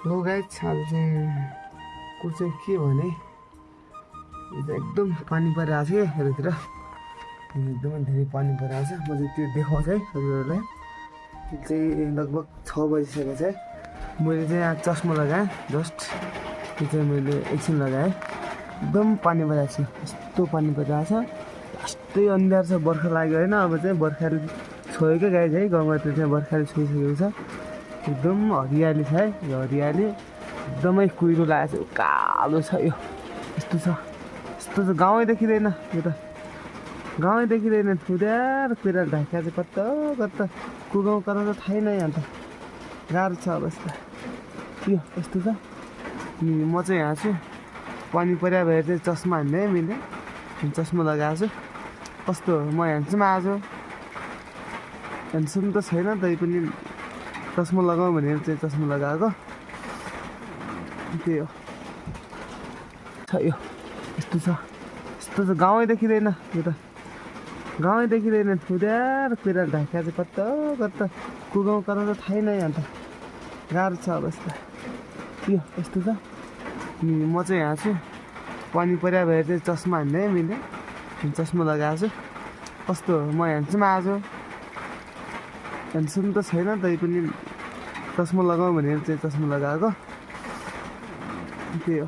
लो guys आज चाहिँ कुरो चाहिँ के भने यो चाहिँ एकदम पानी परिरहेको छ कि यतातिर एकदमै धेरै पानी परिरहेको छ। म चाहिँ त्यो देखाउँछ है हजुरहरूलाई। त्यो चाहिँ लगभग 6 बजिसकेको छ है। मैले चाहिँ यहाँ चस्मा लगाएँ जस्ट त्यो चाहिँ मैले एकछिन लगाएँ। एकदम पानी परिरहेको छ, यस्तो पानी परिरहेको छ, यस्तै अन्धार छ। बर्खा लाग्यो होइन, अब चाहिँ बर्खाले छोयो क्या गाइस है। गाउँमा त्यो चाहिँ बर्खाले छोइसकेको छ। एकदम हरियाली छ है, यो हरियाली एकदमै कुहिरो लागेको छ, कालो छ यो। यस्तो छ, यस्तो चाहिँ गाउँै देखिँदैन, यो त गाउँै देखिँदैन। उधार कुहिरो ढाका चाहिँ कता कता को गाउँ कता त थाहै नै। अन्त गाह्रो छ अवस्था यो यस्तो छ। म चाहिँ यहाँ छु, पानी परिया भएर चाहिँ चस्मा हान्ने मैले चस्मा लगाएको छु। कस्तो म ह्यान्डसम आज ह्यान्डसम त छैन तै पनि चस्मा लगाऊँ भनेर चाहिँ चस्मा लगाएको। त्यही हो छ यो यस्तो छ, यस्तो चाहिँ गाउँै देखिँदैन, यो त गाउँै देखिँदैन। उधार कुहिरो ढाका चाहिँ कता कता को गाउँ कता त थाहै नै। अन्त गाह्रो छ अवस्था यो यस्तो छ। म चाहिँ यहाँ छु, पानी परिया भएर चाहिँ चस्मा हान्ने मैले चस्मा लगाएको छु। कस्तो म ह्यान्डसम आज ह्यान्डसम त छैन तै पनि चस्मा लगाऊँ भनेर चाहिँ चस्मा लगाएको। त्यही हो।